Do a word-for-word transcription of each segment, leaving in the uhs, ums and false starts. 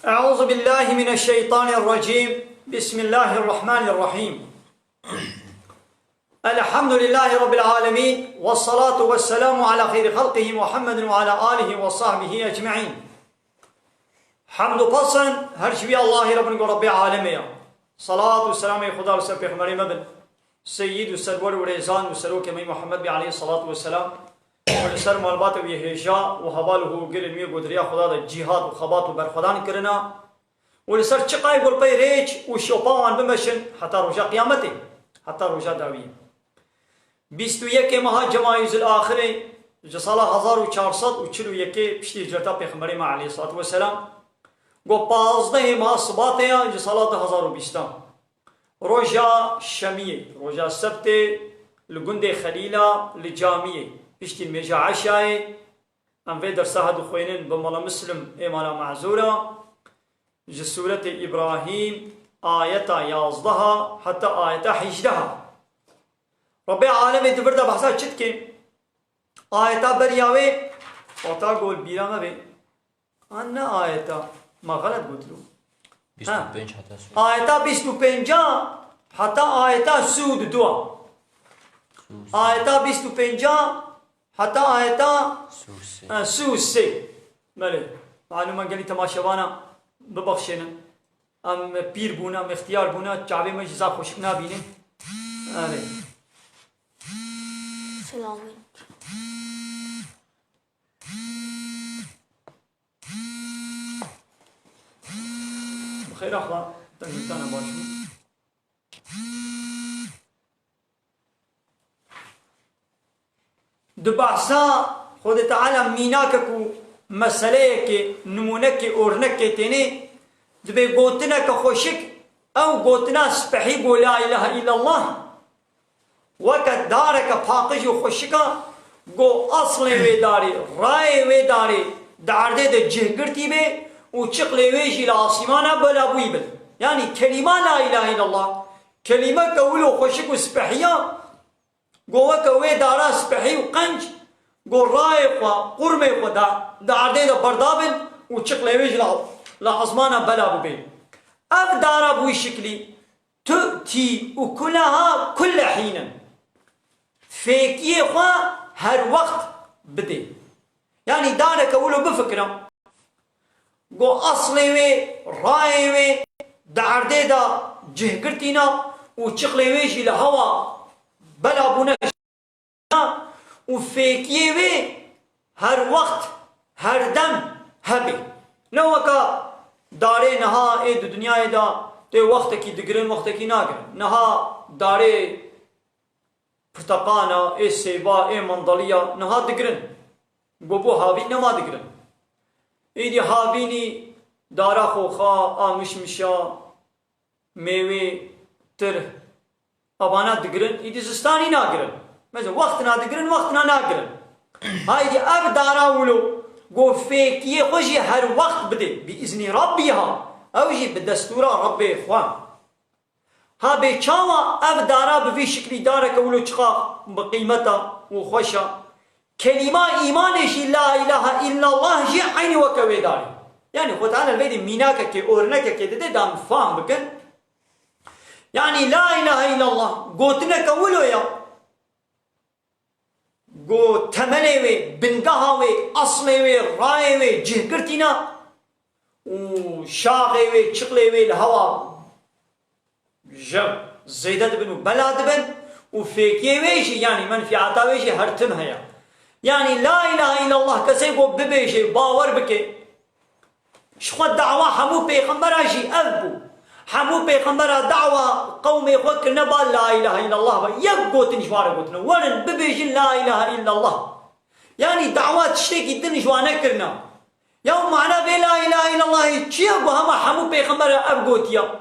أعوذ بالله من الشيطان الرجيم. بسم الله الرحمن الرحيم. الحمد لله رب العالمين، والصلاة والسلام على خير خلقه محمد وعلى آله وصحبه أجمعين. Hemd û pes in her ji wî Allahê re bin ku Rebbê alemê ye. Salat û selamê Xuda li ser pêxemberê me bin. Seyyid û serwer û rêzan û serokê me Muhammed bî aleyhî salatu ve selam. Û li ser malbata wî hêja û heval û hogirên wî ku di riya Xuda de cîhad û xebat û berxwedan kirina. Û li ser çiqayê ku li pey rêç û şopa wan bimeşin heta roja qiyametê, heta roja dawiyê. Bîst û yekê meha Cemayîzil Axirê ji sala hezar û çar sed û çil û yekê piştî hicreta Pêxemberê me aleyhissalatu vesselam, ku pazdehê meha Sibatê ya ji sala du hezar û bîstan. Roja Şemiyê, roja Sebtê li gundê Xelîla li camiyê piştî nimêja Eşayê, em vê dersa ha dixwînin bi Mala Muslim ê mala mezûra. Ji Sûretê Îbrahîm, ayeta yazdeha heta ayeta hejdeha. Rebbê alemê di vir de behsa çi dike? Ayeta beriya wê, wata gol bîra me bê. Ha, ne ayeta. Ma xelet gotilo. Ha. Bîst û pênc heta sû. Ayeta bîst û pênca heta ayeta sû û dua. Sû û sê. Ayeta bîst û pênca heta ayeta, sû û sê. Ha, sû û sê. Belê. Malûm e gelî temaşevana bibexşênin. Em pîr bûne, em ixtiyar bûne, çavê me jî zaf xweşik nabîne. Erê. Selamün. Bi xêra xwe, te hîtana baş bû. Di behsa Xwedê Teala mînakek û meseleyekê, nimûnekê, ornekê tênê, dibê gotineke xweşik, ew gotina spehî go la ilahe illallah. Weke dareke paqij û xweşik a, go aslê wê darê, rayê wê darê di erdê de cih girtî bê û çiqlê wê jî li asîmana belabûyî bin. Yanî kelîma la ilahe illallah, kelîmeke wilo xweşik û spehî ya, go weke wê dara spehî û qenc, go rayê xwe, qurmê xwe da, di erdê de berda bin û çiqlê wê jî la, la asmana bela bibê. Ev dara bi wî şiklî, tu'tî ukulaha kulle hînin. Fêkiyê xwe her wext bidê. Yanî dareke wilo bifikire. Go aslê wê, rayê wê, di erdê de cih girtîna û çiqlê wê jî li hewa bela bûne û fêkiyê wê her wext, her dem hebê. Ne weka darê niha ê di dinyayê de tê wextekî digirin, wextekî nagirin. Niha darê pirteqana, ê sêba, ê mandaliya niha digirin. Go bo havîn nema digirin. Îdî havînî dara xoxa, a mişmişa, mêwê, tirh, evana digirin, îdî zistanî nagirin. Mesela wextina digirin, wextina nagirin. Ha îdî ev dara wilo, go fêkiyê xwe jî her wext bidê, bi îznî Rabbîha, ew jî bi destûra Rabbê xwe. Ha bê çawa ev dara bi vî şiklî dareke wilo çiqa bi qîmeta û xweş a? Kelîma îmanê jî la îlahe îllallah jî eynî weke wê darê. Yanî Xwedê Teala li vê dê mînakekê, ornekekê dide da em fam bikin. Yanî la îlahe îllallah gotineke wilo ya. Go temelê wê, bingeha wê, aslê wê, rayê wê cih girtîna û şaxê wê, çiqlê wê li hewa ji zêde dibin û bela dibin û fêkiyê wê jî, yanî menfîata wê jî her tim heye. Yanî la îlahe îllallah kesê ku bibêje, bawer bike, ji xwe dawa hemû pêxembera jî ev bû. Hemû pêxembera dawa qewmê xwe kirine ba la îlahe îllallah be. Yek gotin ji wan re gotine, werin bibêjin la îlahe îllallah. Yanî dawa tiştekî din ji wan nekirine. Ya mana vê la îlahe îllallahê çi ye ku hema hemû pêxembera ev gotiya?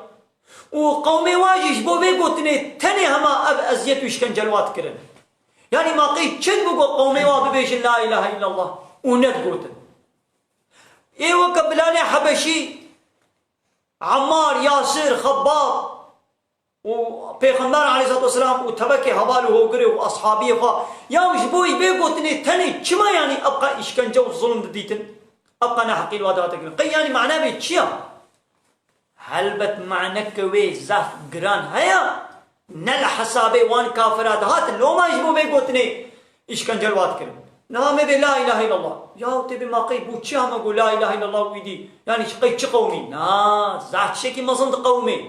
Û qewmê wan jî ji bo vê gotinê tenê hema ev eziyet û îşkence li wan dikirin. Yanî ma qey çi dibû ku qewmê wan bibêjin la îlahe îllallah û nedigotin? Ê weke Bilalê Hebeşî, Emmar, Yasir, Xebbab û Pêxember aleyhissalatu vesselam û tebekê heval û hogirê û ashabiyê xwe, ya ji bo vê gotinê tenê çima, yanî, ev qe îşkence û zulm didîtin? Ev qe neheqî li wa dihate kirin. Qey, yanî, mana vê çi ya? Helbet maneke wê zaf giran heye, ne li hesabê wan kafira dihat, loma ji bo vê gotinê îşkence li wa dikirin. Niha me bê la ilahe illallah. Ya tê bê ma qey bû çi heme got la ilahe illallah wî dî? Yanî qey çi qewmî? Na, zaf tiştekî mezin diqewimê.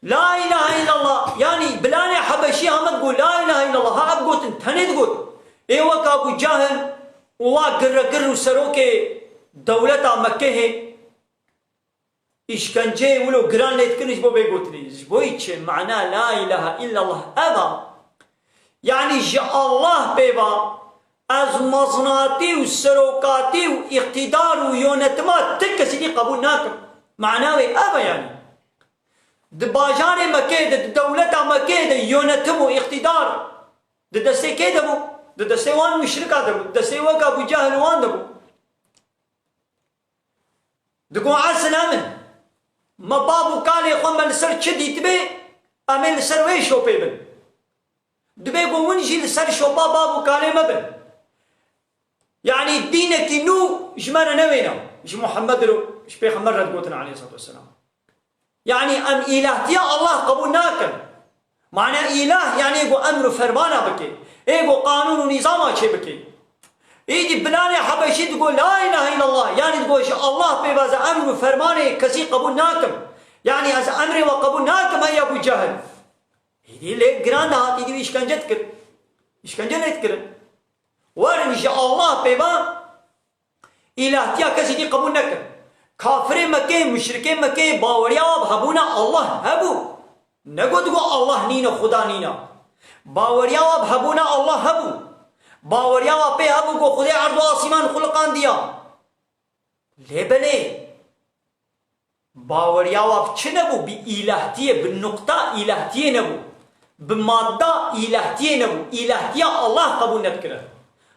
La ilahe illallah, yanî bilanê Hebeşî heme digot la ilahe illallah. Ha ev gotin tenê digot. Ê wek Abu Cahil û wa girregir û serokê dewleta Mekkehê îşkenceyê wilo giran lê dikirin ji bo vê gotinê. Ji bo çi? Mana la ilahe illallah ev a. Yanî ji Allah pê va ez mezinatî û serokatî û îqtîdar û yonetima ti kesî dî qebûl nakim. Mana wê ev e yanî. Di bajarê Mekê de, di dewleta Mekê de yonetim û îqtîdar di destê kê de bû? Di destê wan muşrika de bû. Di destê wek Abu Cehil wan de bû. Digo esil em in. Me bab û kalê xwe me li ser çi dîtibê, em ê li ser wê şopê bin. Dibê ku hûn jî li ser şopa bab û kalê me bin. Yanî dînekî nû ji me re newêne. Ji Muhammed re, ji Pêxember re digotin aleyhissalatu vesselam. Yanî em îlahtiya Allah qebûl nakin. Mane îlah yanî ku emr û fermana bike. Ê ku qanûn û nîzama çê bike. Îdî bilanê Hebeşî digo la ilahe illallah. Yanî digo ji Allah pê va ez emr û fermanê kesî qebûl nakim. Yanî ez emrê we qebûl nakim ey Ebû Cehil. Îdî lê giran dihat, îdî wî îşkence dikir. Îşkence lê dikirin. Werin ji Allah pê va, îlahtiya kesî dî qebûl nekin. Kafirê Mekê, muşrikê Mekê baweriya wa bi hebûna Allah hebû. Negot got Allah nîne, Xuda nîne. Baweriya wa bi hebûna Allah hebû. Baweriya wa pê hebû got Xudê erd û asîman xuliqandiya. Lê belê, baweriya wa bi çi nebû? Bi îlahtiyê, bi nuqta îlahtiyê nebû. Bi madda îlahtiyê nebû. Îlahtiya Allah qebûl nedikire.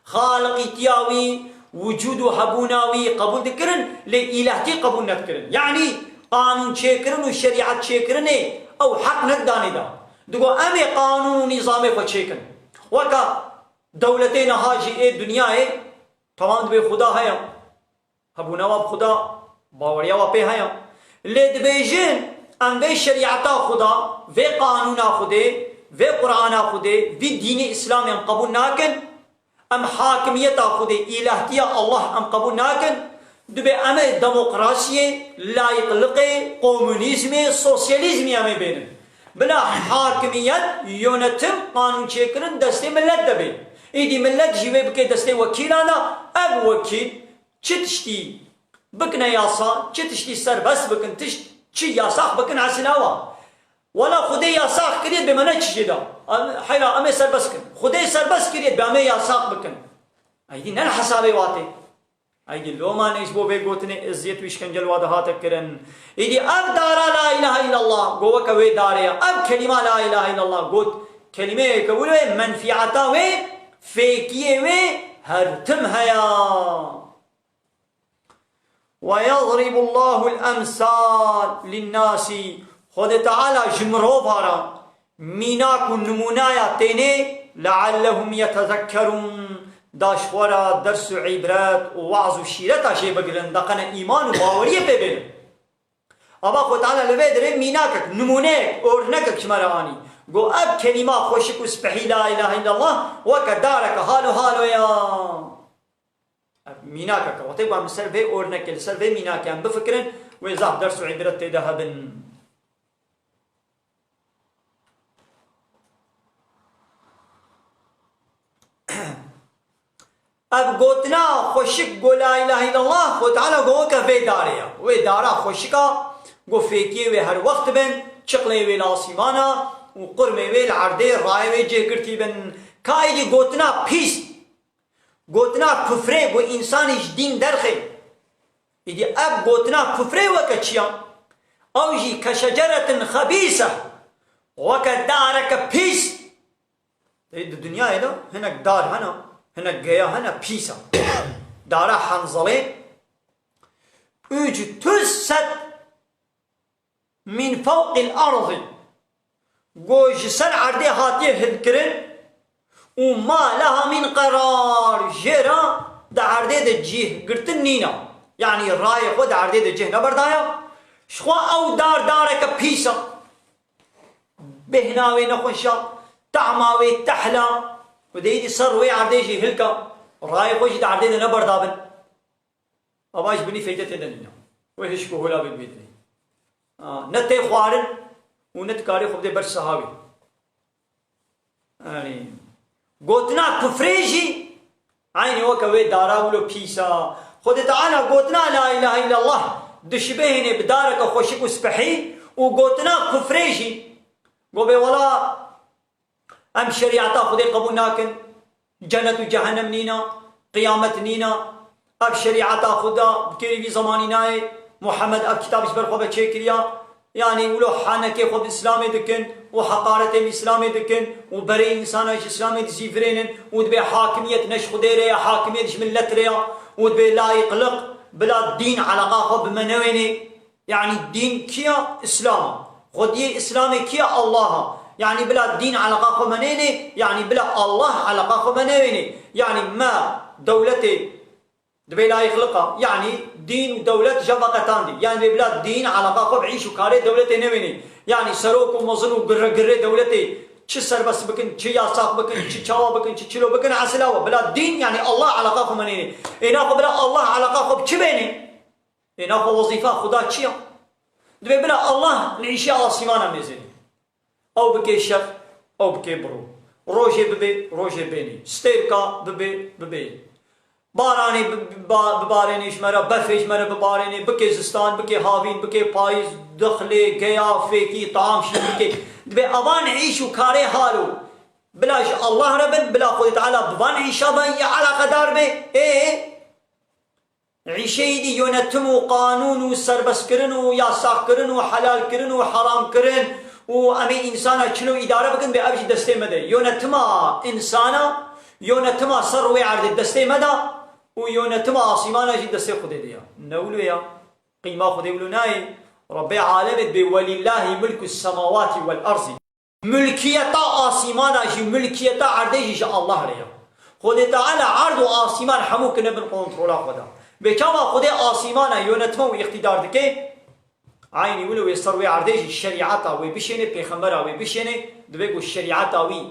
Xaliqîtiya wî, wicûd û hebûna wî qebûl dikirin, lê îlahtî qebûl nedikirin. Yanî qanûn çêkirin û şerîet çêkirinê ew heq nedidanê de. Digo em ê qanûn û nîzamê xwe çêkin. Weka dewletê niha jî ê dinyayê, temam dibê Xuda heye. Hebûna wa bi Xuda, baweriya wa pê heye. Lê dibêjin, em vê şerîeta Xuda, vê qanûna Xudê, vê Qur'ana Xudê, vî dînê Îslamê em qebûl nakin, em hakimiyeta Xudê, îlahtiya Allah em qebûl nakin, dibê em ê demokrasiyê, layîqliqê, komunîzmê, sosyalîzmê em ê bênin. Bila hakimiyet, yönetim, qanûnçêkirin destê millet de bê. Îdî millet jî wê bike destê wekîlan de, ev wekîl, çi tiştî bikine yasa, çi tiştî serbest bikin, tişt çi yasax bikin, esila wa. Wela Xwedê yasax kiriye, bê me ne çi jê da. Em, heyra, em ê serbest kin. Xwedê serbest kiriye, bê em ê yasax bikin. Eydî ne li hesabê watê. Eydî loma ne ji bo vê gotinê eziyet û îşkence li wa dihate kirin. Îdî ev dara la ilahe illallah, go weke wê darê ya. Ev kelîma la ilahe illallah got, kelîmeyeke wilo ye, menfîeta wê, fêkiyê wê her tim heya. وَيَضْرِبُ اللّٰهُ الْأَمْثَالَ لِلنَّاسِ. Xwedê Teala ji mirova re mînak û nimûnaya tênê, لَعَلَّهُمْ يَتَذَكَّرُونَ, da ji xwe re ders û îbret û weaz û şîreta jê bigirin, da qene îman û baweriyê pê bênin. Ava Xwedê Teala li vê derê mînakek, nimûneyek, ornekek ji me re anî. Got, ev kelîma xweşik û spehî, la ilahe illallah, weke dareke halo halo ya. Ev mînakeke, wextê ku em li ser vê ornekê, li ser vê mînakê em bifikirin, wê zaf ders û îbret tê de hebin. Ev gotina xweşik, go la ilahe illallah, Xwedê Teala go weke vê darê ya. Wê dara xweşika, go fêkiyê wê her wext bin, çiqlê wê li asîmana û qurmê wê li erdê, rayê wê cêgirtî bin. Ka êdî gotina pîs, gotina kufrê, go însanî ji dîn derxê. Îdî ev gotina kufrê weke çi ya? Ew jî keşeceretin xebîse, weke dareke pîs. Ê, di dinyayê de hinek dar hene, hinek geya hene, pîs e. Dara henzelê, üctüsset min fewqil ardi. Go ji ser erdê hatiye hildkirin û ma leha min qerar, jê re di erdê de cih girtin nîne. Yanî rayê xwe di erdê de cih neberdaya. Ji xwe ew dar dareke pîs e. Bêhna wê nexweş e, tehma wê tehl e. Û dê êdî ser rûyê erdê jî hilk e. Rayê xwe jî di erdê de ne berdabin. Ava ji binî feyde tê de nîne. Wê hişk û hola bê dibê dinê. A, ne tê xwarin û ne dikarê xwe bidê ber sehawê. Yanî, gotina kufrê jî eynî weke wê dara wilo pîs e. Xwedê Teala gotina la ilahe illallah dişibêhêne bi dareke xweşik û spehî û gotina kufrê jî go bê wela em şerîeta Xwedê qebûl nakin, cenet û cehennem nîne, qiyamet nîne. Ev şerîeta Xweda bi kêrî vî zemanî nayê. Muhammed ev kitab ji ber xwe ve çêkiriya. Yanî wilo hanekê xwe bi Îslamê dikin û heqaretê bi Îslamê dikin û berê însana ji Îslamê dizîvirênin û dibê hakimiyet ne ji Xwedê re ya, hakimiyet ji millet re ya û dibê layîqliq bila dîn eleqa xwe bi me newênê. Yanî dîn kî ya? Îslam a. Xwediyê Îslamê kî ya? Allah a. Yanî bila dîn eleqa xwe me nênê, yanî bila Allah eleqa xwe me newênê. Yanî me dewletê dibê layîqliqa. Yanî dîn û dewlet ji ve qetandî. Yanî dibê bila dîn eleqa xwe bi îş û karê dewletê newênê. Yanî serok û mezin û girre girrê dewletê çi serbest bikin, çi yasax bikin, çi çawa bikin, çi çilo bikin, esila we. Bila dîn, yanî Allah eleqa xwe me nênê. Êna xwe bila Allah eleqa xwe bi çi bênê? Ê naxwe wezîfa Xuda çi ya? Dibê bila Allah li îşê asîmana mêzênê. Ew bikê şev, ew bikê bi rû. Rojê bibê, rojê bênê. Stêrka bibê, bibê. Baranê bi-, bi-, ba-, bibarênê ji me re, befê ji me re bibarênê, bikê zistan, bikê havîn, bikê payîz, dixlê, geya, fêkî, taam şîn bikê. Dibê evan îş û karê halo. Bila ji Allah re bin, bila Xwedê Teala bi van îşa ve yê eleqedar be. Ê? Îşeyî dî yönetim û qanûn û serbestkirin û yasakkirin û helalkirin û heramkirin û em ê însana çilo îdare bikin, bê ev jî destê me de. Yönetima însana, yönetima ser rûyê erdê destê me de û yönetima asîmana jî destê Xwedê de ya. Ne wilo ya. Qîma Xwedê wilo nayê. Rebbê alemê dibê, "Welîllahî milku semawatî wel erzî." Mulkiyeta asîmana jî, mulkiyeta erdê jî ji Allah re ye. Xwedê Teala erd û asîman hemû kine bin kontrola xwe de. Bê çawa Xwedê asîmana yönetme û îqtîdar dike? Eynî wilo wê ser wê erdê jî şerîeta wê bişêne, pêxembera wê bişêne, divê ku şerîeta wî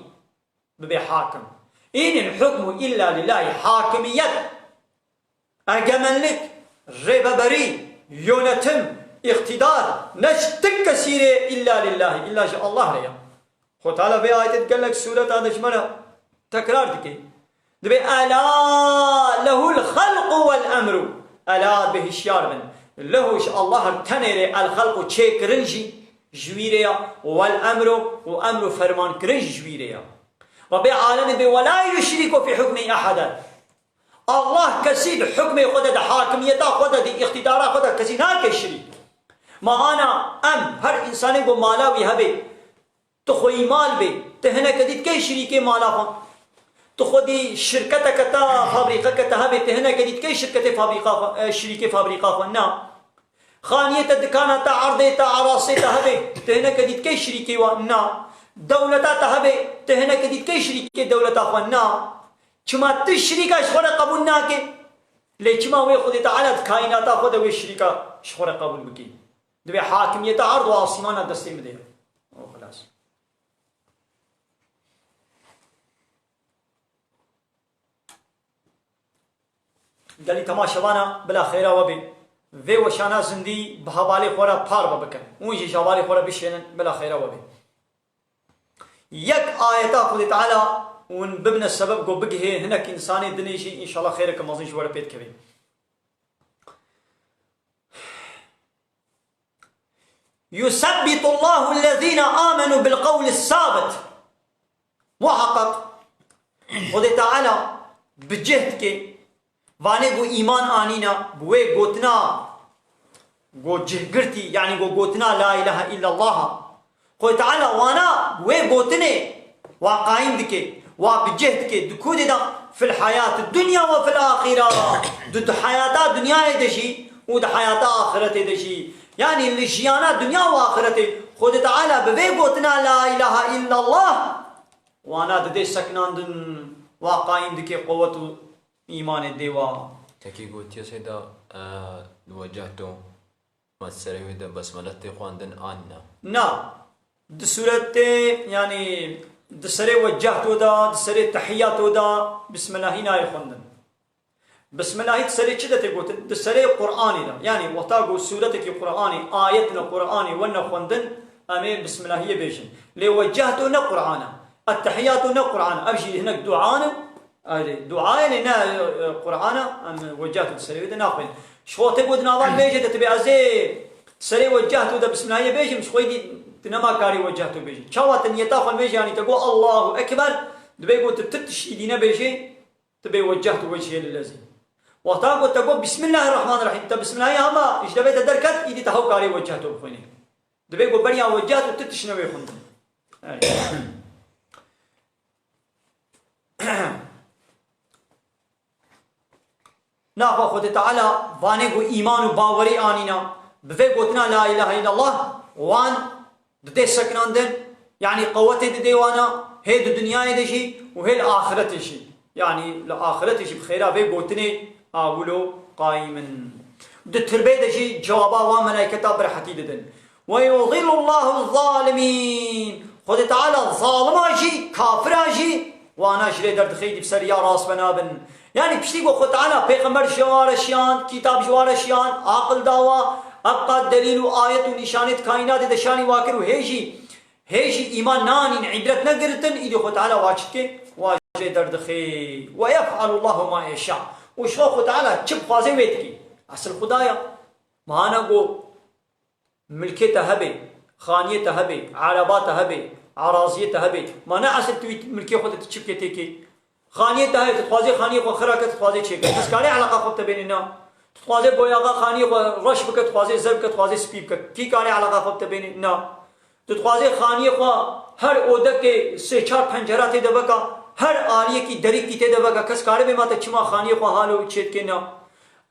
bibe hakim. Înil hukmu illa lillahî, hakimiyet, egemenlik, rêveberî, yönetim, îqtîdar, ne ji ti kesî rê, illa lillahî, illa ji Allah re ya. Xwe Teala vê ayetê di gelek sûreta de ji me re tekrar dike. Dibê, "Ela lehul xelqu wel emru." Ela, dibê hişyar bin. Lehu, ji Allah re tenê rê, el xelqu, çêkirin jî ji wî rê ya, wel emru, û emr û fermankirin jî ji wî rê ya. Rebbê alemê dibê, "Ve la yuşriku fî hukmî ehada." Allah kesî di hukmê xwe de, di hakimiyeta xwe de, di îqtîdara xwe de kesî nake şirîk. Ma ana em, her însanê ku mala wî hebe, tu xweyî mal bê, tu hineke dî dikey şirîkê mala xwe. Tu xwedî şirketeke te, fabrîqeke te hebe, tu hineke dî dikey şirketê fabrîqa xwe, e, şirîkê fabrîqa xwe. Na. Xaniyê te, dikana te, erdê te, arastê te hebe, tu hineke dî dikey şirîkê wan? Na. Dewleta te hebe, tu hineke dî dikey şirîkê dewleta xwe? Na. Çima tu şirîka ji xwe re qebûl nake? Lê çima wê Xwedê Teala di kaînata xwe de wê şirîka ji xwe re qebûl bikî? Divê hakimiyeta erd û asîmana destê min de ye. O xilas. Gelî temaşevana bila xêra we bê. Vê weşana zindî bi hevalê xwe re parve bikin. Hûn jî ji hevalê xwe re bişênin bila xêra we bê. Yek ayeta Xwedê Teala hûn bibine sebeb ku bigihê hinek însanê dinê jî înşallah xêreke mezin ji we re pê dikevê. Yusebbitu Allahu ellezîne amenu bil qewli sabit. Muheqeq Xwedê Teala bi cih dike vanê ku îman anîne, bi wê gotina ku cihgirtî, yanî ku gotina la îlahe îllallah a. Xwedê Teala wana wê gotinê wa qayîm dike, wa bi cih dike, di ku de da? Fil hayatid dunya ve fil axira. Di, di hayata dinyayê de jî û di hayata axiretê de jî. Yanî li jiyana dinya û axiretê Xwedê Teala bi vê gotina la îlahe îllallah wana didê sekinandin, wa qayîm dike, quwet û îmanê dê wa. Tekî gotiye Seyda, e, li we cehdo. Ma di serê wê de besmele tê xwendin an ne? Na. Di sûretê, yanî di serê wecehto de, di serê tehiyato de bismillahî nayê xwendin. Bismillahî di serê çi de tê gotin? Di serê Qur'anê de. Yanî wexta ku sûretekî Qur'anê, ayetine Qur'anê wene xwendin, em ê bismillahiyê bêjin. Lê wecehto ne Qur'an e. Ettehiyato ne Qur'an e. Ev jî hinek dua ne. Erê, duayê lê ne, e, Qur'an e. Em wecehto di serê wê de naxwînin. Ji xwe tê gotin, avan bêje de, tu bê ez ê di serê wecehto de bismillahiyê bêjim, ji xwe dî tu nema karî wecehto bêjî. Çawa tu niyeta xwe bêjî, yanî te got Allahu Ekber, dibê got tu tiştî dî nebêjê, tu bê wecehtu wecihê lillezî. Wexta ku te got Bismillahirrahmanirrahîm, te bismillahî hema ji devê te derket, îdî te hew karê wecehtu bixwînî. Dibê ku beriya wecehtu tu tişt newê xwendin. Erê. Naxwe Xwedê Teala vanê ku îman û bawerî anîna, bi vê gotina La ilahe illallah, wan didê sekinandin, yanî qewetê didê wana, hê di dinyayê de jî û hê li axiretê jî. Yanî li axiretê jî bi xêra vê gotinê a wilo qayîm in. Di tirbê de jî cewaba wan melayketa bi rehetî didin. Ve yudillu Allahu zalimîn. Xwedê Teala zalima jî, kafira jî, wana ji lê derdixê, dî bi ser riya rast ve nabin. Yanî piştî ku Xwedê Teala pêxember ji wan re şiyand, kîtab ji wan re şiyand, aqil dawa, ev qat delîl û ayet û nîşanê di kaînatê de şanî wa kir û hê jî, hê jî îman nanîn, îbret negiritin, îdî Xwedê Teala wa çi dike? Wa ji lê derdixê. Ve yef'alu Allahu ma yeşa. Û ji xwe Xwedê Teala çi bixwaze wê dike. Esil Xuda ya. Mana ku milkê te hebe, xaniyê te hebe, ereba te hebe, eraziyê te hebe. Ma ne esil tu wî milkê xwe de tu çi bike têkê? Xaniyê te heye, tu dixwazê xaniyê xwe xira ke, tu dixwazê çêke. Kes kare eleqa xwe bi te bêne? Na. Tu dixwazê boyaxa xaniyê xwe reş bike, tu dixwazê zer bike, tu dixwazê spî bike. Kî kare eleqa xwe bi te bêne? Na. Tu dixwazê xaniyê xwe her odekê sê çar pencera tê de veka, her aliyekî derîkî tê de veka. Kes kare bê ma te çima xaniyê xwe halo çêdikê? Na.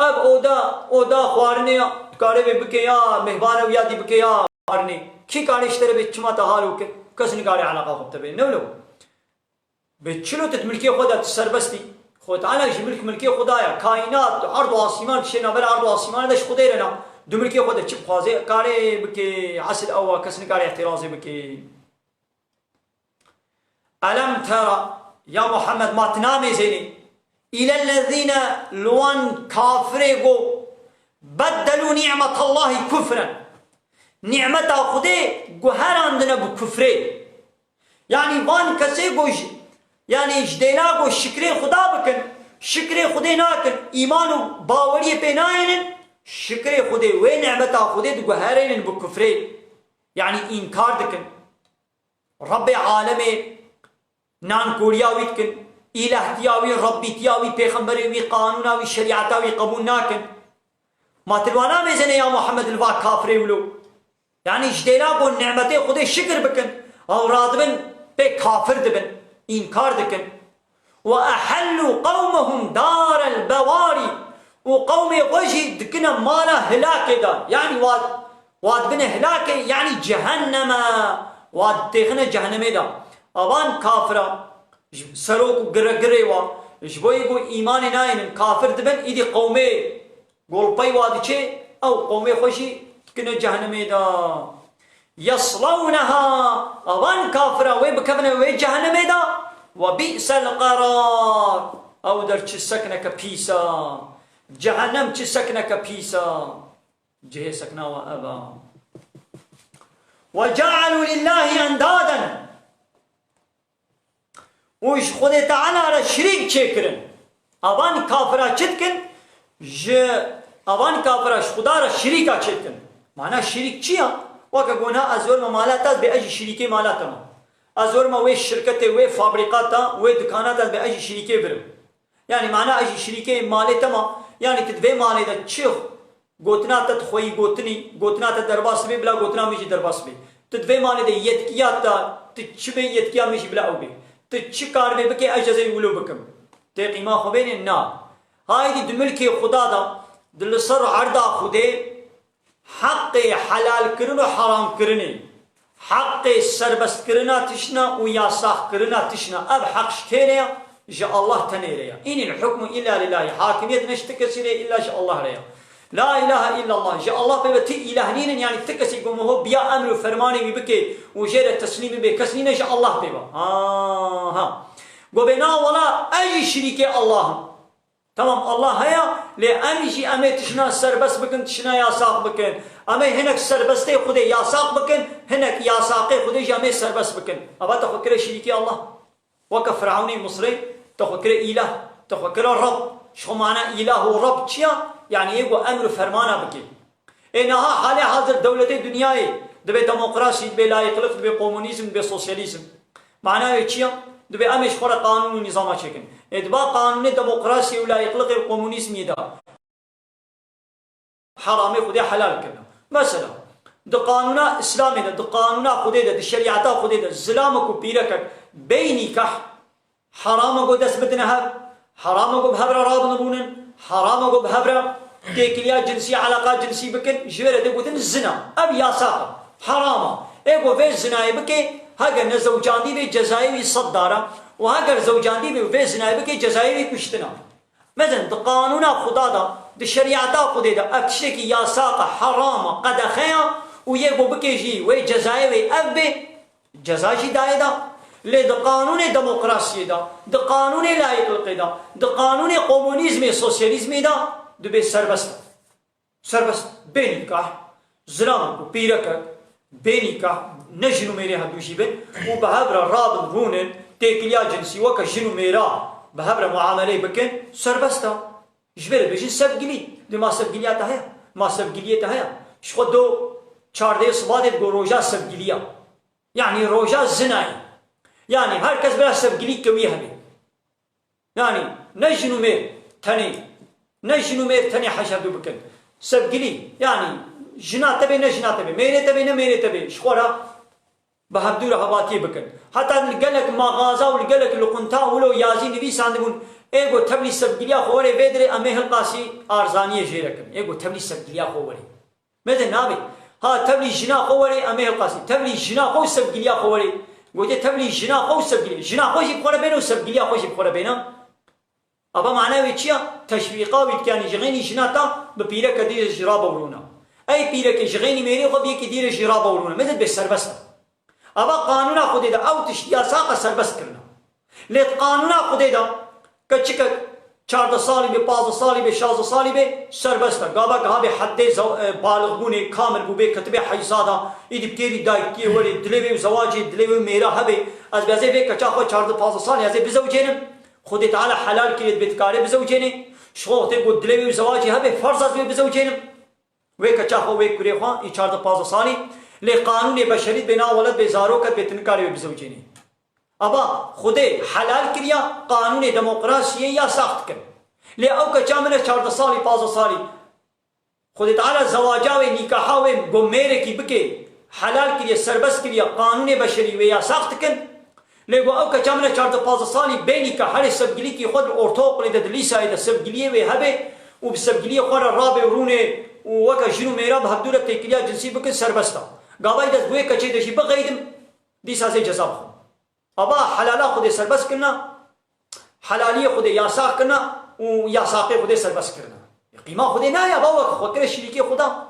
Ev oda, oda xwarinê ya, tu kare bê bikê ya mêhvan ew ya dî bikê ya xwarinê. Kî kare ji te re bê çima te halo kir? Kes nikare eleqa xwe bi te bê. Ne wilo? Bê çilo tu di milkê xwe de tu serbest î? Xwedê Teala jî milk milkê Xweda ya. Kaînat, erd û asîman, tiştê navbera erd û asîmanê de ji Xwedê re na. Di milkê xwe de çi bixwazê, karê bikê, esil ew a, kes nikare îtirazê bikê. Elem tera, ya Muhammed, ma tu namêzênî, îlellezîne, li wan kafirê go, beddelu nîmetallahî kufren. Nîmeta Xwedê guherandine bi kufrê. Yanî van kesê ku ji, yanî ji dêla ku şikrê Xuda bikin, şikrê Xwedê nakin, îman û baweriyê pê nayênin, şikrê Xwedê, wê nîmeta Xwedê diguherênin bi kufrê. Yanî înkar dikin. Rebbê alemê nankoriya wî dikin, îlahtiya wî, rebbîtiya wî, pêxemberê wî, qanûna wî, şerîeta wî qebûl nakin. Ma tu li wan namêzênê ya Muhammed, li va kafirê wilo? Yanî ji dêla ku nîmetê Xwedê şikir bikin, ew radibin pê kafir dibin, înkar dikin. Ve ehellû qewmehum darel bewarî. Û qewmê xwe jî dikine mala hilakê de. Yanî wa, wa dibine hilakê, yanî cehenneme. Wa têxine cehennemê de. Avan kafira, ji serok û giregirê wa, ji bo yê ku îmanê nayênin, kafir dibin, îdî qewmê Golpey wa diçê, ew qewmê xwe jî dikine cehennemê de. Yeslewneha, evan kafira wê bikevine wê cehennemê de. Ve bi'sel qerar. Ew der çi sekneke pîs e. Cehennem çi sekneke pîs e. Cihê sekna we ev e. Ve cealû lillahî endaden. Û ji Xwedê Teala re şirîk çêkirin. Avan kafira çi dikin? Ji avan kafira ji Xuda re şirîka çêdikin. Mana şirîk çi ya? Weke ku niha ez werime mala te, ez bê ez jî şirîkê mala te me. Ez werime wê şirketê, wê fabrîka te, wê dikana te, ez bê ez jî şirîkê birim. Yanî mana ez jî şirîkê malê te me. Yanî tu di vê malê de çi Gotina te tu xweyî gotinî, gotina te derbas dibe, bila gotina min jî derbas be. Tu di vê malê de yetkiya te, tu çi bê yetkiya min jî bila ew bê. Tu çi karibê bikê, ez jê wilo bikim. Tê qîma xwe bênê? Na. Haydî di milkê Xuda de, di li ser erda Xwedê, heqê helalkirin û heramkirinê, heqê serbestkirina tişna û yasaxkirina tişna, ev heq ji kê re ya? Ji Allah tenê re ya. Înil hukmu illa lillahi. Hakimiyet ne ji ti kesî re, illa ji Allah re ya. La ilahe illallah. Ji Allah pê ve ti îlah nînin, yanî ti kesî ku miho biya emr û fermanê wî bike û jê re teslîm bibe, kes nîne ji Allah pê ve. Aha. Go bê na wela ez jî şirîkê Allah im. Tamam, Allah heye, lê em jî em ê tişna serbest bikin, tişna yasax bikin. Em ê hinek serbestê Xwedê yasax bikin, hinek yasaxê Xwedê jî em ê serbest bikin. Eva te xwe kire şirîkê Allah. Weke Firewnê Misrê, te xwe kire îlah, te xwe kire Reb. Ji xwe mana îlah û Reb çi ya? Yanî yê ku emr û fermana bike. Ê niha halê hazir dewletê dinyayê dibe demokrasî, dibe layîqlik, dibe komunîzm, dibe sosyalîzm. Mana wê çi ya? Dibe em ê ji xwe re qanûn û nîzama çêkin. Ê di ba qanûnê demokrasiyê û layîqlikê û komunîzmê de heramê Xwedê helal kirine. Mesela, di qanûna Îslamê de, di qanûna Xwedê de, di şerîeta Xwedê de zilamek û pîrekek bêyî nîkah heram e ku dest bidine hev, heram e ku bi hev re rabin rûnin, heram e ku bi hev re têkiliya cinsî, eleqa cinsî bikin, ji vê re tê gotin zina. Ev yasax e, heram e. Ê ku vê zinayê bike, heger ne zewcandî bê, cezayê wî sed dar e û heger zewcandî bê û vê zinayê bike, cezayê wî kuştin e. Mezin, di qanûna Xuda de, di şerîeta Xwedê de ev tiştekî yasax e, heram e, qedexe ye û yê ku bike jî wê cezayê wê ev bê, ceza jî dayê de. Lê di qanûnê demokrasiyê de, di qanûnê layîqliqê de, di qanûnê komunîzmê, sosyalîzmê de dibê serbest e. Serbest, bê nîkah, zilamek û pîrekek, bê nîkah, ne jin û mêrê hevdû jî bin û bi hev re rabin rûnin, têkiliya cinsî weke jin û mêra bi hev re muameleyê bikin, serbest e. Ji vê re bêjin sevgilî. Dê ma sevgiliya te heye? Ma sevgiliyê te heye? Ji xwe do çardehê sibatê digo roja sevgiliya. Yanî roja zinayê. Yanî her kes bira sevgilîkê wî hebe. Yanî ne jin û mêr tenê, ne jin û mêr tenê heş hevdû bikin. Sevgilî, yanî jina te bê, ne jina te bê, mêrê te bê, ne mêrê te bê, ji xwe re bi hevdû re hevatiyê bikin. Heta li gelek maxaza û li gelek luqunta wilo yazî nivîsandibûn, ê got tevlî sevgiliya xwe werê vê dirê em ê hilqasî arzaniyê jê re kin. Ê got tevlî sevgiliya xwe werê. Mezin nabê. Ha, tevlî jina xwe werê, em ê hilqasî. Tevlî jina xwe û sevgiliya xwe werê. Gotiye tevlî jina xwe û sevgiliya. Jina xwe jî bi xwe re bêne û sevgiliya xwe jî bi xwe re bêne. Ava mana wê çi ya? Teşwîqa wî dike, yanî ji xeynî jina ta bi pîreke dî re jî rabewrûna. Ey pîreke ji xeynî mêrê xwe bi yekê dî re jî rabewrûna. Mezin bê serbest e. Ava qanûna Xwedê de ew tişt yasax e, serbest kirine. Lê di qanûna Xwedê de keçikek çardeh salî bê, pazdeh salî bê, şazdeh salî bê, serbest e. Gava giha bê heddê zew-, e, balixbûnê kamil bû bê, ketibê heyza de, îdî bi kêrî dayikiyê werê, dilê wê û zewacê dilê wê û mêra hebe, ez bê ez ê vê keça xwe çardeh pazdeh salî ez ê bizewcênim. Xwedê Teala helal kiriye, dibê dikare bizewcênê. Ji xwe wextê ku dilê wê û zewacê hebe, ferz ez wê bizewcênim. Wê keça xwe, wê kurê xwe, î çardeh pazdeh salî, lê qanûnê beşerî dibê na welat bê, zarok e, dibê tu nikarî wê bizewcênî. Ava Xwedê helal kiriya, qanûnê demokrasiyê yasax dikin. Lê ew keça min e çardeh salî, pazdeh salî. Xwedê Teala zewaca wê, nîkaha wê, go mêrekî bike, helal kiriye, serbest kiriye, qanûnê beşerî wê yasax dikin. Lê go ew keça min e çardeh pazdeh salî bê nîkah, herê sevgilîkî xwe di ortaokulê de, di lîsayê de sevgiliyê wê hebe û bi sevgiliyê xwe re rabê û rûnê û weke jin û mêra bi hevdû re têkiliya cinsî bikin, serbest e. Gavayî de ez bi wê keçê de jî bixeydim, dîsa ez ê ceza bixwim. Ava helala Xwedê serbest kirina, helaliyê Xwedê yasax kirina û yasaxê Xwedê serbest kirina. Qîma Xwedê naya, ava weke xwe kire şirîkê Xweda.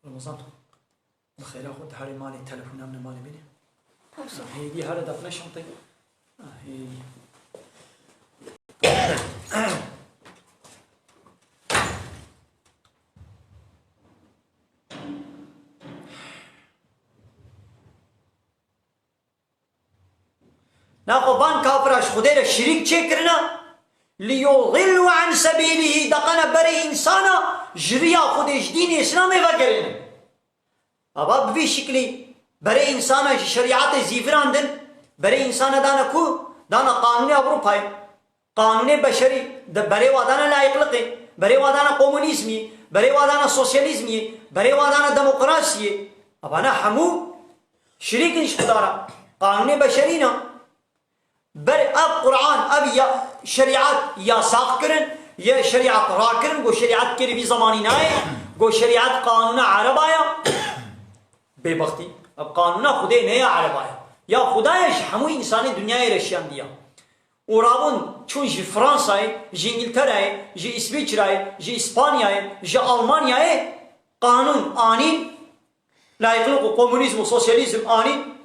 Ramazan, bi xêra xwe diherî malê, telefona min e malê bînê. Hêdî here daqne şanteyê. Hêdî. Naxwe van kafira ji Xwedê re şirîk çêkirine, liyudillu an sebîlihî, deqene berê însana ji riya Xwedê, ji dînê Îslamê vegerêne. Ava bi vî şiklî berê însana ji şerîatê zîvirandin, berê însana dane ku? Dane qanûnê Ewropayê. Qanûnê beşerî, de berê wa dane layîqliqê, berê wa dane komunîzmî, berê wa dane sosyalîzmî, berê wa dane demokrasiyê. Evana hemû şirîk in ji Xuda re. Qanûnê beşerî ne. Ber ev Quran, ev ya, şerîat yasax kirin, ye şerîat rakirin, go şerîat kêrî vî zemanî nayê, go şerîat qanûna Ereba ya. Bêbextî. Ev qanûna Xwedê ne ya Ereba ya. Ya Xwedayê ji hemû însanê dinyayê re şiyandiya. Û rabûn çûn ji Fransayê, ji Îngilterayê, ji Îsvîçrayê, ji Îspanyayê, ji Almanyayê qanûn anîn, layîqlik û komunîzm û sosyalîzm anîn.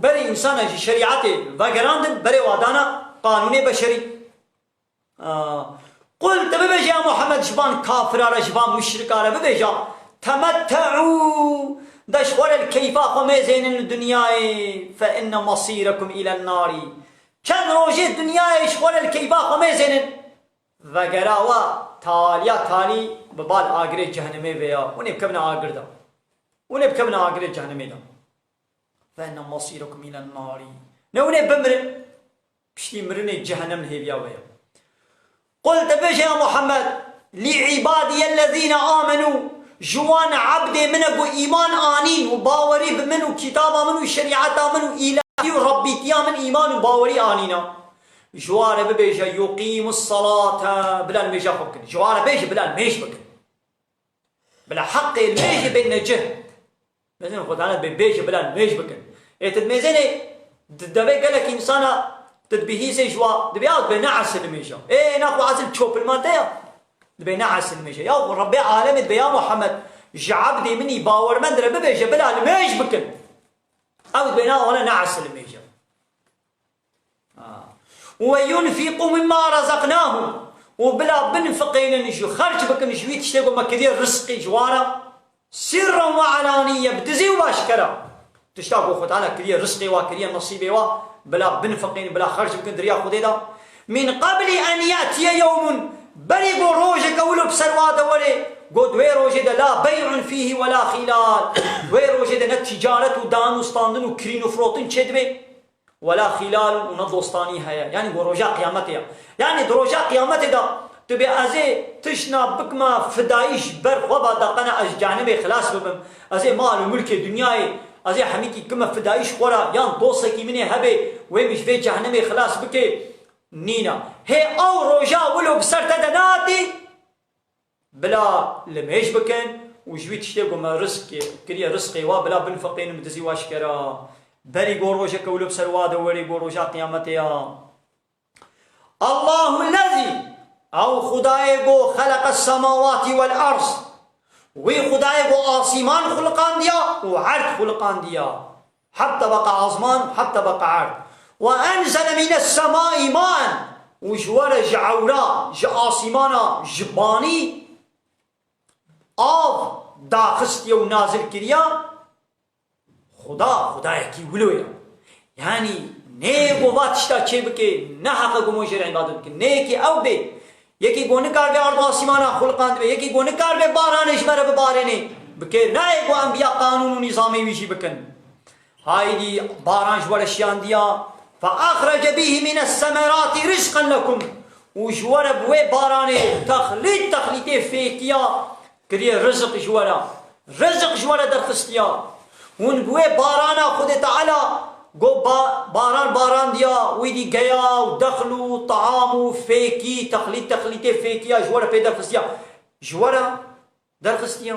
Berê însana ji şerîetê vegerandin, berê wa dana qanûnê beşerî. Aa, Qul, tu bibêje ya Muhammed, ji van kafira re, ji van muşrika re bibêje, temette'û, de ji xwe re li keyfa xwe mêzênin li dinyayê, fe inne masîrekum îlen narî. Çend rojê dinyayê ji xwe re li keyfa xwe mêzênin. Vegera we taliya talî bi bal agirê cehennemê ve ya. Hûn ê bikevine agir de. Hûn ê bikevine agirê cehennemê de. Fe inne masîrekum îlen narî. Ne hûn ê bimirin. Piştî mirinê cehennem li hêviya we ye. Qul, de bêje ya Muhammed, lî îbadiyellezîne amenû, ji wan ebdê min e ku îman anîn û bawerî bi min û kitaba min û şerîeta min û îlahî û rebbîtiya min îman û bawerî anîna. Ji wan re bibêje, yuqîmus salate, bila nimêja xwe bikin. Ji wan re bêje, bila nimêj bikin. Bila heqê nimêjê bên necih. Mêzên Xwedana dibê bêje bila nimêj bikin. Ê tu dimêzênê, di devê gelek însana tu dibihîsê ji wa, dibê ya dibê ne esil nimêja. Ê na xwe esil çopilma te ya. Dibê ne esil nimêja. Ya Rebbê alemê dibê ya Muhammed, ji ebdê min î bawermend re bibêje bila nimêj bikin. Ew dibê na wana ne esil nimêja. Ha. Ve yunfiqu mimma razaqnahum. Û bila binfiqênin, ji xerc bikin ji wî tiştê ku me kiriye rizqî ji wa re. Sirran ve alaniye, bi dizî û aşkera. Tişta ku Xwe Teala kiriye rizqê wa, kiriye nesîbê wa, bila binfiqênin, bila xerc bikin di riya Xwedê de. Min qebli en ye'tiye yewmun, berî ku rojeke wilo bi ser wa de were, ku di wê rojê de la bey'un fîhî ve la xîlal. Di wê rojê de ne ticaret û dan û standin û kirîn û firotin çêdibe. Wela xîlal û ne dostanî heye. Yanî ku roja qiyametê ya. Yanî di roja qiyametê de tu bê ez ê tişna bikima fidayî ji ber xwe ba de qena ez ji cehennemê xilas bibim. Ez ê mal û milkê dinyayê, ez ê hemîkî kime fidayî ji xwe re yan dostekî min ê hebe wê min ji vê cehennemê xilas bike. Nîna. Hê ew roja wilo bi ser te de nehatî. Bila limêj bikin û ji wî tiştê ku me rizq kiriye rizqê wa bila binfiqênin bi dizî û aşkera. Berî ku rojeke wilo bi ser wa de werê ku roja qiyametê ya. Allahu lezî, ew Xwedayê ku xeleqes semawatî wel erd. Wî Xwedayê ku asîman xuliqandiya û erd xuliqandiya. Heta beqa azman, heta beqa erd. Ve enzele mînes semai maen. Û ji we re ji ewra, ji asîmana, ji banî av daxistiye û nazil kiriya. Xuda, Xudayekî wilo ye. Yanî nê ku va tişta çê bike, ne heq e ku me jê re îbadet bikin. Nê yekî ew bê. Yekî ku nikaribe erd û asîmana xuliqandibe, yekî ku nikaribe baranê ji me re bibarêne, bike. Nayê ku enbiya qanûn û nîzamê wî jî bikin. Haydî baran ji we re şiyandiya. Fe axrece bîhî mîne semerati rizqen lekum. Û ji we re bi wê baranê texlît texlîtê fêkiya kiriye riziq ji we re. Riziq ji we re derxistiya. Hûn bi wê barana Xwedê Teala go ba-, baran barandiya, wî dî geya û dexl û taam û fêkî, texlît texlîtê fêkiya ji we re pê derxistiya. Ji we re derxistiya.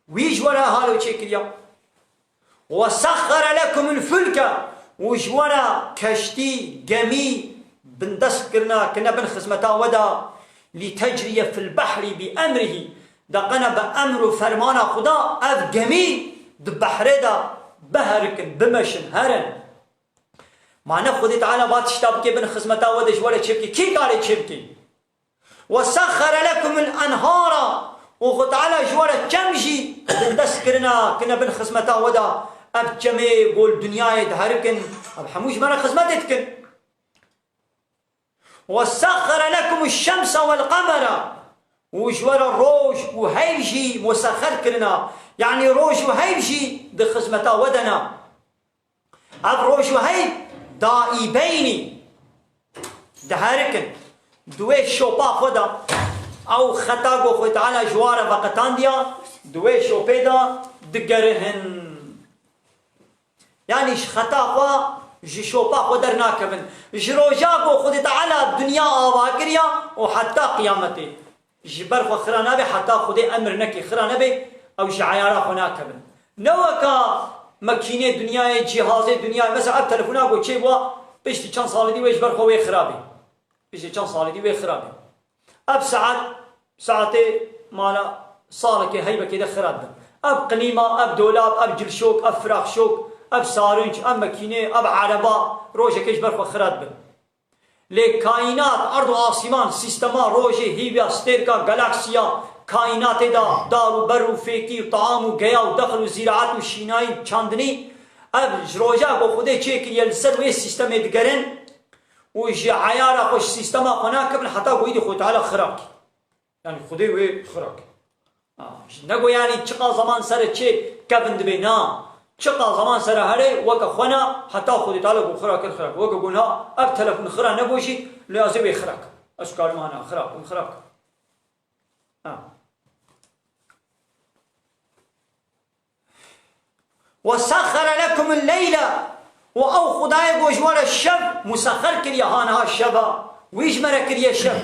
Wî ji we re halo çêkiriya. Ve sexxere lekumul fulke, û ji we re keştî, gemî, bindest kirina, kirine bin xizmeta we de, lî tecriye fil behrî bi emrihî, de qene bi emr û fermana Xuda ev gemî di behrê de biherikin, bimeşin, herin. Ma ne Xwedê Teala ba tişta bike bin xizmeta we de ji we re çêbike. Kî karê çêbike? Ve sexxere lekumul enhara. Û Xwe Teala ji we re çem jî bindest kirina, kine bin xizmeta we de. Ev çemê gol dinyayê diherikin, ev hemû ji me re xizmetê dikin. Ve sexxere lekumul şemse vel qemera. Û ji we re roj û heyv jî musexxer kirina. Yanî roj û heyv jî di xizmeta we de ne. Ev roj û heyv daîbeynî diherikin. Di wê şopa xwe de ew xeta ku Xwedê Teala ji wan re veqetandiya, di wê şopê de digerihin. Yanî ji xeta xwe, ji şopa xwe dernakevin. Ji roja ku Xwedê Teala dinya ava kiriya û heta qiyametê. Ji ber xwe xira nabe, heta Xwedê emir neke xira nebe, ew ji eyara xwe nakevin. Ne weka mekînê dinyayê, cîhazê dinyayê. Mesela ev telefona ku çê bûa, piştî çend salî dî wê ji ber xwe wê xirabê. Piştî çend salî dî wê xirabê. Ev saet, saetê mala salekê heybekê de xirab bin. Ev klîma, ev dolab, ev cilşok, ev firaxşok, ev sarinc, ev mekînê, ev ereba rojekê ji ber xwe xirab bin. Lê kaînat, erd û asîman, sîstema rojê, hîvya, stêrka, galaksiya, kaînatê de dar û ber û fêkî û taam û geya û dexil û zîraet û şînayî, çandinî, ev ji roja ku Xwedê çêkiriye li ser wê sîstemê digerin û ji eyara xwe, ji sîstema xwe nakevin heta ku îdî Xwedê Teala xirab kî. Yani Xwedê wê xira kir. Ha, ji ne go yani çiqa zaman sere çê kevin dibe, na. Çiqa zaman sere here weke xwe na, heta Xwedê Teala go xira kir, xira kir. Weke go na, ev telefon xira nebo jî, lê ez ê wê xira kim. Ez karim ana xira kim, xira kim. Ha. وسخر لكم الليل، û ew Xwedayê ku ji we re şev musexer kiriye, ha niha şeva, wî ji me re kiriye şev.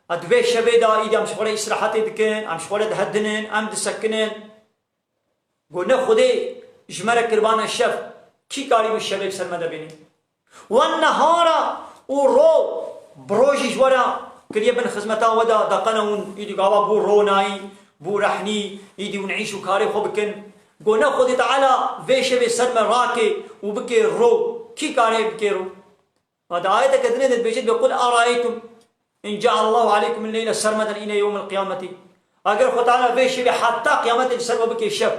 A di vê şevê de îdî em ji xwe re îstirahetê dikin, em ji xwe re dihedinin, em disekinin. Go ne Xwedê ji me re kiribane şev, kî karî wî şevê bi ser me de bîne? والنهار، û ro, bi ro jî ji we re kiriye bin xizmeta we de, deqene hûn îdî gava bû ronayî, bû rehnî, îdî hûn îş û karê xwe bikin. Go ne Xwedê Teala vê şevê ser me rake û bike ro, kî kare bike ro? Ma di ayeteke dinê de dibêje, dibê, قل أرأيتم إن جعل الله عليكم الليل سرمدا إلى يوم القيامة. Eger Xwe Teala vê şevê heta qiyametê li ser we bike şev,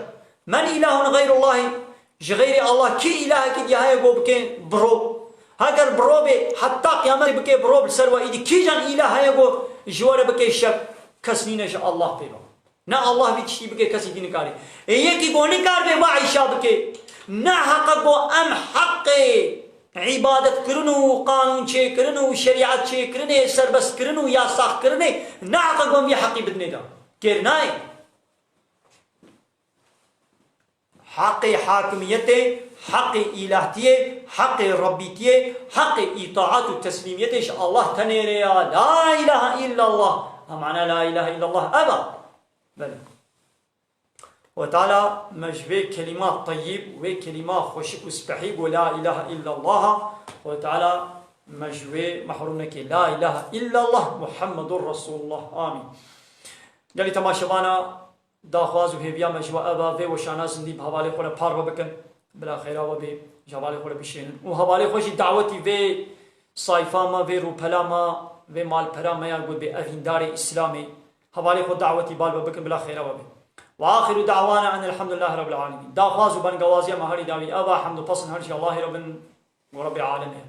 من إله غير الله، ji xeyrê Allah kî îlahekî diye heye ku bike bi ro? Heger bi ro bê, heta qiyametê bike bi ro li ser we, îdî kîjan îlah heye ku ji we re bike şev? Kes nîne ji Allah pê ve. Ne Allah vî tiştî bike, kesî dî nikarê. Ê yekî ku nikar bê, va îşa bike. Ne heqe ku em heqê îbadetkirin û qanûn çêkirin û şerîet çêkirinê, serbestkirin û yasaxkirinê, ne heqe ku em vî heqî bidinê de. Kêr nayê. Heqê hakimiyetê, heqê îlahtiyê, heqê rebbîtiyê, heqê îtaat û teslîmiyetê ji Allah tenê re ya. La ilahe illallah. Ha mana la ilahe illallah ev a. Belê. Xwedê Teala me ji vê kelîma teyyib, wê kelîma xweşik û spehî ku la ilahe illallah a, Xwedê Teala me ji wê mehrûm neke. La ilahe illallah Muhammedur Resulullah. Amîn. Gelî temaşevana, daxwaz û hêviya me ji we ev a, vê weşana zindî bi hevalê xwe re parve bikin. Bila xêra we bê, ji hevalê xwe re bişênin. Û hevalê xwe jî dawetî vê sayfa me, vê rûpela me, vê malpera me ya ku bê evîndarê Îslamê. Hevalê xwe dawetî bal ve bikin, bila xêra we bê. وآخر دعوانا أن الحمد لله رب العالمين. Daxwaz û bengawaziya me herî dawî ev a, hemd û pesn her jî Allahê re bin û Rebbê Alemê.